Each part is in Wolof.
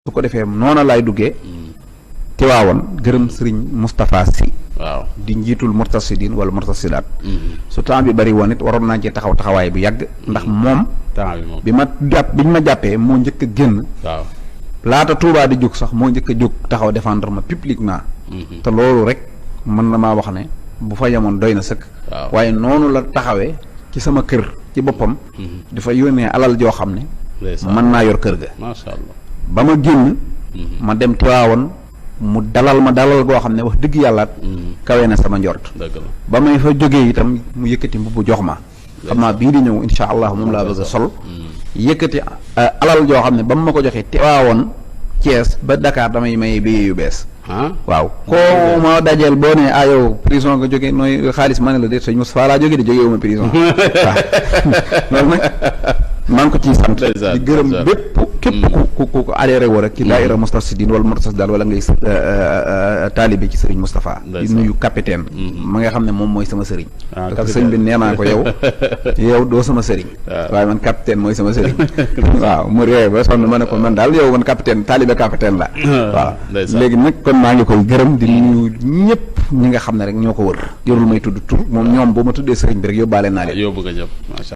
su ko defee noona laay duggee Tiwaawoon gërëm sëriñ Moustapha Sy waaw di njiitul murtasidin wala murtasidaat su temps bi bari woon it waroon naa ci taxawaay bu yàgg ndax moom bi ma biñ ma jàppee moo njëkk a génn waaw laata Touba di jóg sax moo njëkk a jóg taxaw défendre ma publiquement te loolu rek mën na maa wax ne bu fa yemoon doy na sëkk waaye noonu la taxawee ci sama kër ci boppam dafa yónnee alal joo xam ne mën naa yor kër ga masha Allah ba ma génn ma dem Tiwaawoon mu dalal ma dalal goo xam ne wax dëgg yàllaat kawe na sama njort ba may fa jógee itam mu yëkkati mbubb jox ma xam naa bii di ñëw insha allah moom laa bëgg a sol yëkkati alal joo xam ne ba mu ma ko joxee Tiwaawoon Thiès ba Dakar damay may bi yu bees waaw koo ma dajeel boo ne yow prison nga jógee nooy xaalis ma ne la déet sëñ Moustapha laa jógee di jógee wu ma prison waaw loolu nag maa ngi ko ciy sant di gërëm bépp képp ku adhéré woo rek ci daayira Moustarchidine wala Moustarchidaty wala ngay taalibe ci sëriñ Moustapha di nuyu capitaine ma nga xam ne moom mooy sama sëriñ parce que sëñ bi nee naa ko yow doo sama sëriñ waaye man capitaine mooy sama sëriñ waaw mu réew ba sonn ma ne ko man daal yow man capitaine taalibe capitaine la waaw léegi nag kon maa ngi koy gërëm di nuyu ñëpp ñi nga xam ne rek ñoo ko wër yorul may tudd tur moom ñoom boo ma tuddee sëriñ bi rek yóbbaale naa leen yóbbu nga ñëpp macha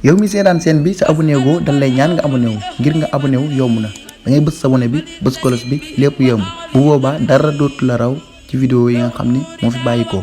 yow mi seetaan seen bi sa abonné go dañ lay ñaan nga abonné wu ngir nga abonné wu yomb na da ngay bës sa abonné bi bës kolos bi lépp yomb bu boobaa dara dootu la raw ci vidéo yi nga xam ni moo fi bàyyi ko